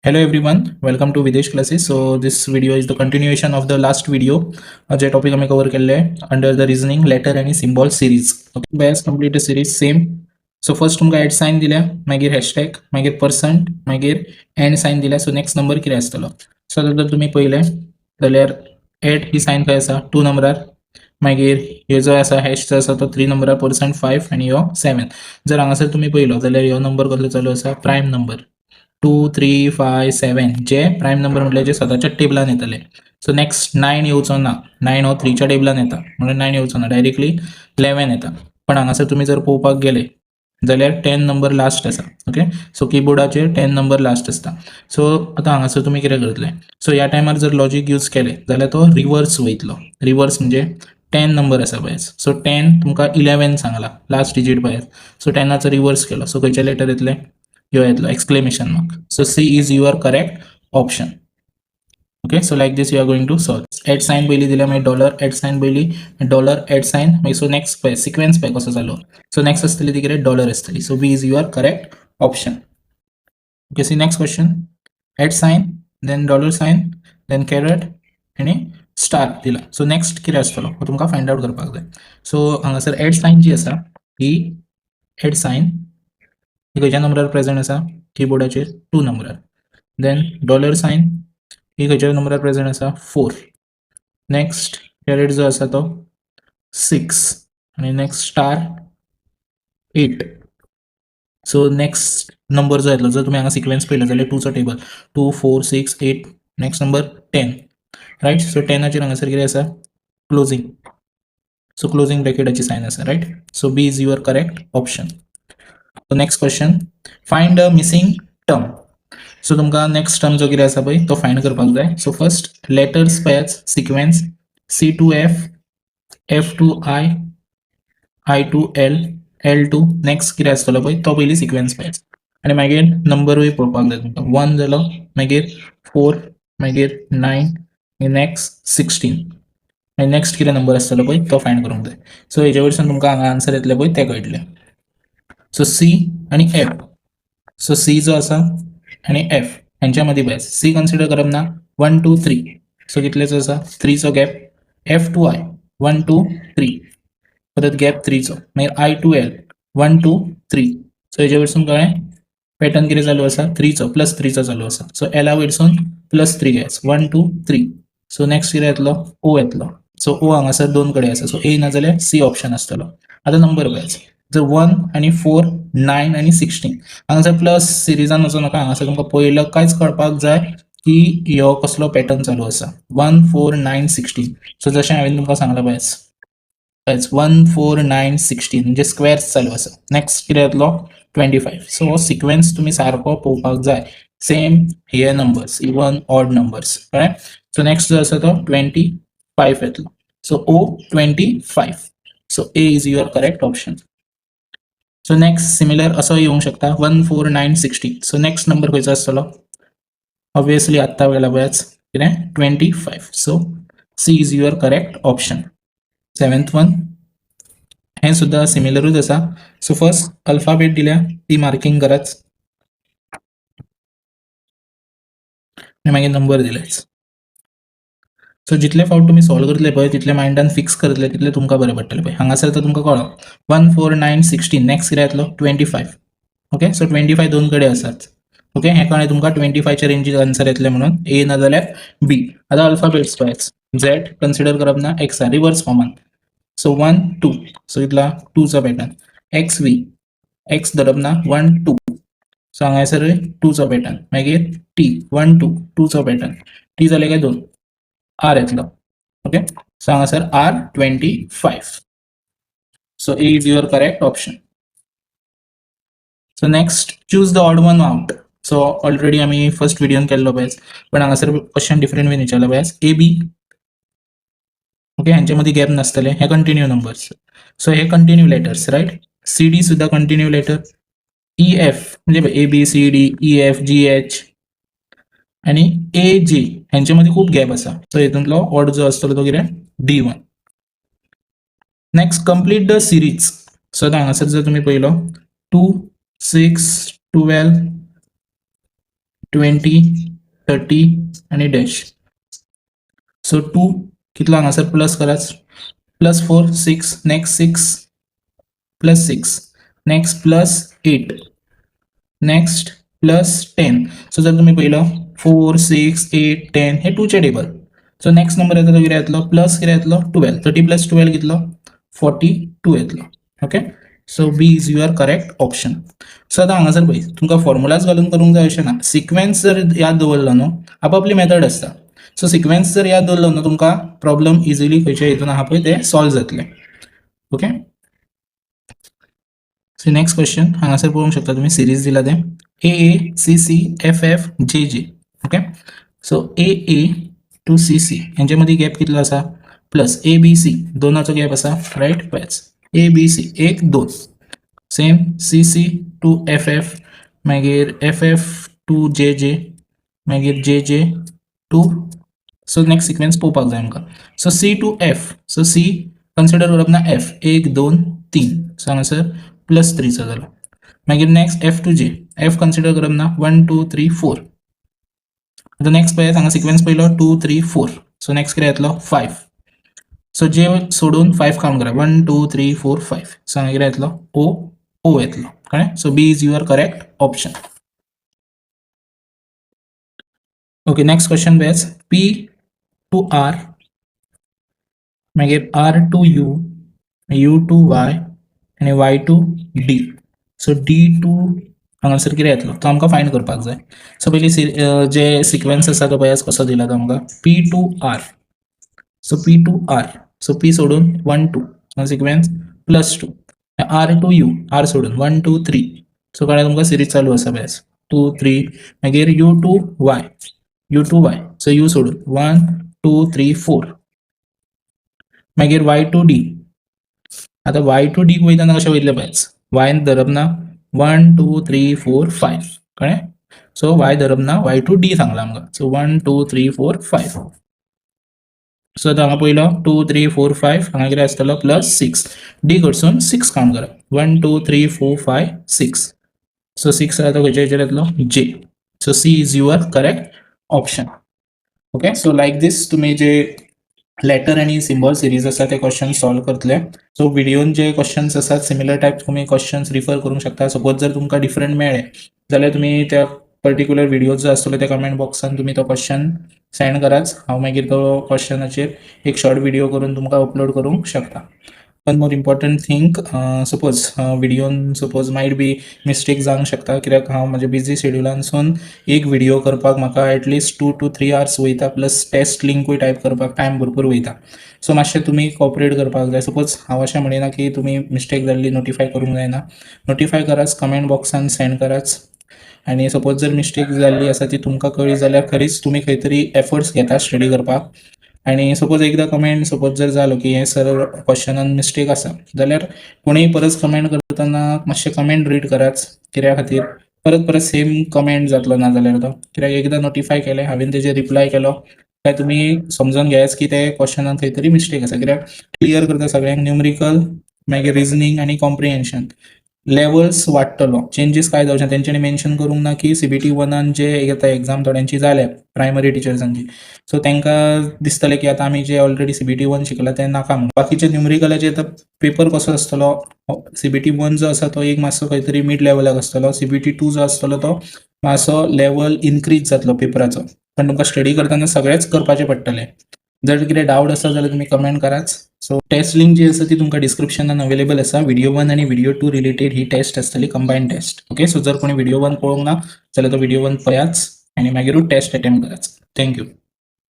Hello everyone, welcome to Videsh classes. So this video is the continuation of the last video J topic आमी cover केल्ले under the reasoning letter आनी symbol series. Okay, base complete series same. So first तुमकां eight sign दिल्या, मागीर hashtag, मागीर percent, मागीर and sign दिल्या. So next number कितें आसतलो? सो आतां जर तुमी पळयलें जाल्यार एट ही सायन खंय आसा? टू नंबरार. मागीर ह्यो जो आसा हॅश जो आसा तो थ्री नंबरार, पर्संट फायव आनी ह्यो सेवन. जर हांगासर तुमी पळयलो जाल्यार ह्यो नंबर कसलो चालू आसा? Prime number 2, 3, 5, 7 जे प्रायम नंबर म्हटल्यार जे सदांच्या टेबलान येतले. सो नेक्स्ट नायन येवचो ना. नायन हो थ्रीच्या टेबलान येता म्हणून नायन येवचो ना, डायरेक्टली 11 येता. पण हांगासर तुमी जर पळोवपाक गेले जाल्यार 10 नंबर लास्ट आसा. ओके, सो किबोर्डाचेर 10 नंबर लास्ट आसता. सो आतां हांगासर तुमी कितें करतले? सो ह्या टायमार जर लॉजीक यूज केले जाल्यार तो रिवर्स वयतलो. रिवर्स म्हणजे 10 नंबर आसा पळय, सो 10 तुमकां 11 सांगला, लास्ट डिजीट पळय. सो 10आचो रिवर्स केलो, सो खंयचे लेटर येतले? ह्यो येतलो, exclamation mark. So C is your correct option. Okay, so like this you are going to solve. At sign पयली दिल्या, मागीर डॉलर एट सायन पयली, डॉलर एट सायन, मागीर सो नेक्स्ट पळय, सिक्वेन्स पळय कसो जालो. सो नेक्स्ट आसतली ती कितें? डॉलर आसतली. So B is your correct option. Okay, see next question. At sign, then dollar sign, then caret आनी स्टार दिला. सो नेक्स्ट कितें आसतलो हो तुमकां फायंड आउट करपाक जाय. सो हांगासर एट सायन जी आसा, ही एट सायन ही खंयच्या नंबरार प्रेझेंट आसा किबोर्डाचेर? टू नंबरार. Then dollar sign ही खंयच्या नंबरार प्रेझेंट आसा? फोर. नेक्स्ट कॅरेट जो आसा तो सिक्स आनी next star 8. So next number जो येतलो, जर तुमी हांगा सिक्वेन्स पळयलो जाल्यार टूचो table 2, 4, 6, 8, next number 10, right? So 10आचेर हांगासर कितें आसा? क्लोजींग. सो क्लोजींग ब्रॅकेटाची सायन आसा, right? So B is your correct option. So next question, find a missing term. So तुमकां नेक्स्ट टर्म जो कितें आसा पळय तो फायंड करपाक जाय. सो फर्स्ट लेटर्स पळयात, sequence C to F, F to I, I to L, L to next कितें आसतलो पळय तो पयली सिक्वेन्स पळयात आनी मागीर नंबरूय पळोवपाक जाय तुमकां. वन जालो, मागीर फोर, मागीर नायन, मागीर नेक्स्ट 16 मागीर नेक्स्ट कितें नंबर आसतलो पळय तो फायंड करूंक जाय. सो हेजे वयरसून तुमकां हांगा आन्सर येतले पळय ते कळटले. सो सी आनी एफ. सो सी जो आसा आनी एफ हेंच्या मदीं पळय, सी कन्सिडर करप ना. वन टू थ्री, सो कितल्याचो आसा? थ्रीचो gap. F to I, 1, 2, 3, परत गॅप थ्रीचो. मागीर I to L, 1, 2, 3. So हेजे वयरसून कळ्ळें पॅटर्न कितें चालू आसा? थ्रीचो, प्लस थ्रीचो चालू आसा. सो एला वयरसून प्लस थ्री घेयात, 1, 2, 3. सो नेक्स्ट कितें येतलो? ओ येतलो. सो ओ हांगासर दोन कडेन आसा, सो ए ना जाल्यार सी ऑप्शन आसतलो. आतां नंबर पळयात, जर वन आनी फोर, नायन आनी 16, हांगासर प्लस सिरिजान वचूं नाका. हांगासर तुमकां पयलो कांयच कळपाक जाय की ह्यो कसलो पॅटर्न चालू आसा, 1, 4, 9, 16. सो जशें हांवें तुमकां सांगलां पळयात, पळयात, 1, 4, 9, 16 म्हणजे स्क्वेर्स चालू आसा. नेक्स्ट कितें येतलो? 25. सो हो सिक्वेन्स तुमी सारको पळोवपाक जाय. सेम हे नंबर्स, इवन ऑड नंबर्स कळ्ळें? सो नेक्स्ट जो आसा तो 25 येतलो. So O 25. So A is your correct option. So next similar असो येवंक शकता, 1, 4, 9, 16. So next number खंयचो आसतलो? ऑब्वियसली आत्तां गेला पळयात कितें? 25. So C is your correct option. Seventh one, हें सुद्दां सिमिलरूच आसा. सो फर्स्ट अल्फाबेट दिल्या, ती मार्किंग करात आनी मागीर नंबर दिले. सो जितले फावट तुमी सॉल्व करतले पळय तितले मायंडान फिक्स करतले तितले तुमकां बरें पडटलें. पळय, हांगासर तर तुमकां कळ्ळो 1, 4, 9, 16, नेक्स्ट कितें येतलो? 25. ओके, सो 25 दोन कडेन आसात. ओके, हें कळ्ळें तुमकां 25च्या रेंजीत आन्सर येतलें म्हणून ए ना जाल्यार बी. आतां अल्फाबेट्स पळयात, झेड कन्सिडर करप ना, एक्स आर रिवर्स फॉर्मान. सो वन टू, सो इतला टूचो पॅटर्न. एक्स व्ही, एक्स धरप ना, वन टू, सो हांगासर टूचो पॅटर्न. मागीर टी, वन टू, टूचो पॅटर्न. टी जाले काय दोन, are येतलो. ओके, सो हांगासर R 25. So A is your correct option. So next, choose the odd one out. So already आमी फर्स्ट व्हिडियोन केल्लो पळय, पण हांगासर क्वेश्चन डिफरंट वेन विचारला पळय. ए बी, ओके, हेंच्या मदीं गॅप नासतले, हे कंटिन्यू नंबर्स. सो हे continue letters, right? C D सुद्दां कंटिन्यू लेटर. ई एफ म्हणजे A B C D E F G H आनी ए जी हेंचे मदीं खूब गॅप आसा. सो हितूंतलो ऑड जो आसतलो तो कितें? D one. Next, complete the series. So आतां हांगासर जर तुमी पळयलो, 2, 6, 12. 20, 30 आनी डॅश. सो टू कितलो हांगासर प्लस करात, plus 4, 6, next 6, plus 6, next plus 8, next plus 10. So जर तुम्ही पळयलो, 4, 6, 8, 10 हे टूचे टेबल. सो नेक्स्ट नंबर येता तो कितें येतलो? प्लस कितें येतलो? 12. 30 प्लस 12 कितलो? 42 येतलो. Okay, so B is your correct option. So आतां हांगासर पळय, तुमकां फॉर्मुलाच घालून करूंक जाय अशें ना. सिक्वेन्स जर याद दवरलो न्हू, आपापली मेथड आसता. सो सिक्वेन्स जर याद दवरलो न्हू, तुमकां प्रॉब्लम इजिली खंयच्या हितून आहा पळय ते सॉल्व जातले. ओके, सो नेक्स्ट क्वेश्चन हांगासर पळोवंक शकता तुमी, सिरीज दिला तें A A C C F F J J. Okay, so A A to C C हेंचे मदीं गॅप कितलो आसा? प्लस ए बी सी दोनाचो गॅप आसा, रायट? पळयाच, ए बी सी एक दोन. Same C C to F F, मागीर F F to J J, मागीर J J to. So next sequence पळोवपाक जाय आमकां. So C to F, so C consider करप ना, एफ एक दोन तीन. सो हांगासर प्लस थ्रीचो जालो. मागीर next F to J, F consider करप ना, वन टू थ्री फोर. आतां नेक्स्ट पळयात, हांगा सिक्वेन्स पयलो two three four. So next कितें येतलो? फायव. सो जे सोडून फायव काउंट करा, one two three four five. So हांगा कितें येतलो? ओ ओ येतलो, कळ्ळें? So B is your correct option. Okay, next question पळयात, पी टू are, मागीर R to U, U to Y आनी Y to D. So D to हांगासर कितें येतलो तो आमकां फायंड करपाक जाय. सो पयलीं जे सिक्वेन्स आसा तो पळयात कसो दिला तो आमकां. P to R, so P to R, so P सोडून one two, sequence plus two. R to U, R सोडून वन टू थ्री. सो कळ्ळें तुमकां? सिरीज चालू आसा पळयात, टू थ्री. मागीर U to Y, U to Y, so U सोडून one two three four. मागीर वाय टू डी. आतां वाय टू डी वयतना कशें वयतलें पळयात, वायन धरप ना, one two three four five, कळ्ळें? सो वाय धरप ना, वाय टू डी सांगलां आमकां. So one two three four five. So आतां हांगा पयलो टू थ्री फोर फायव, हांगा कितें आसतलो? Plus six. डी कडसून सिक्स काउंट करप, one two three four five six. So six आतां खंयच्या हेचेर येतलो? J. So C is your correct option. Okay, so like this तुमी जे लेटर आनी सिम्बॉल सिरीज आसा ते क्वेश्चन सॉल्व करतले. सो व्हिडियोन जे क्वेश्चन्स आसात, सिमिलर टायप तुमी क्वेश्चन्स रिफर करूंक शकता. सपोज जर तुमकां डिफरंट मेळ्ळे जाल्यार तुमी त्या पर्टिक्युलर व्हिडियो जो आसतलो त्या कमेंट बॉक्सान तुमी तो क्वेश्चन सेंड करात. हांव मागीर तो क्वेश्चनाचेर एक शॉर्ट व्हिडियो करून तुमकां अपलोड करूंक शकता. One more important thing, suppose व्हिडियोन suppose might be mistake जावंक शकता, कित्याक हांव म्हज्या बिजी शेड्युलानसून एक व्हिडियो करपाक म्हाका at least 2 to 3 hours वयता, प्लस टेस्ट लिंकूय टायप करपाक टायम भरपूर वयता. सो मातशें तुमी कॉपरेट करपाक जाय. सपोज हांव अशें म्हणिना की तुमी मिस्टेक जाल्ली नोटिफाय करूंक जायना. नोटिफाय करात, कमेंट बॉक्सान सेंड करात. आनी सपोज जर मिस्टेक जाल्ली आसा ती तुमकां कळ्ळी जाल्यार खरीच तुमी खंय तरी एफर्ट्स घेता स्टडी करपाक. आनी सपोज एकदां कमेंट सपोज जर जालो की हें सर क्वेश्चनान मिस्टेक आसा जाल्यार कोणूय परत कमेंट करतना मातशें कमेंट रीड करात, कित्या खातीर परत परत सेम कमेंट जातलो ना जाल्यार तो. कित्याक एकदां नोटिफाय केलें, हांवें तेजेर रिप्लाय केलो काय तुमी समजून घेयात की ते क्वेश्चनान खंय तरी मिस्टेक आसा. कित्याक क्लियर करता सगळ्यांक, न्युमरिकल, मागीर रिजनींग आनी कॉम्प्रिहेन्शन लेवल्स वाडटलो, चेंजीस काय जावचे. तेंच्यांनी मेन्शन करूंक ना की सीबीटी वनान जे आतां एग्जाम थोड्यांची जाल्या प्रायमरी टिचर्सांची, सो तांकां दिसतलें की आतां आमी जे ऑलरेडी सीबीटी वन शिकला तें नाका म्हणून. बाकीचे न्युमरिकलाचे आतां पेपर कसो आसतलो, सीबीटी वन जो आसा तो एक मातसो खंय तरी मीड लेवलाक आसतलो, सीबीटी टू जो आसतलो तो मातसो लेवल इनक्रीज जातलो पेपराचो. पण तुमकां स्टडी करतना सगळेंच करपाचें पडटलें. जर कितें डावट आसा जाल्यार तुमी कमेंट करात. सो टेस्ट लिंक जी आसा ती तुमकां डिस्क्रिप्शनान अवेलेबल आसा. व्हिडियो वन आनी व्हिडियो टू रिलेटेड ही टेस्ट आसतली, कंबायन टेस्ट. ओके, सो जर कोणी व्हिडियो वन पळोवंक ना जाल्यार तो व्हिडियो वन पळयाच आनी मागीरूच टेस्ट अटेम्प्ट कराच. Thank you.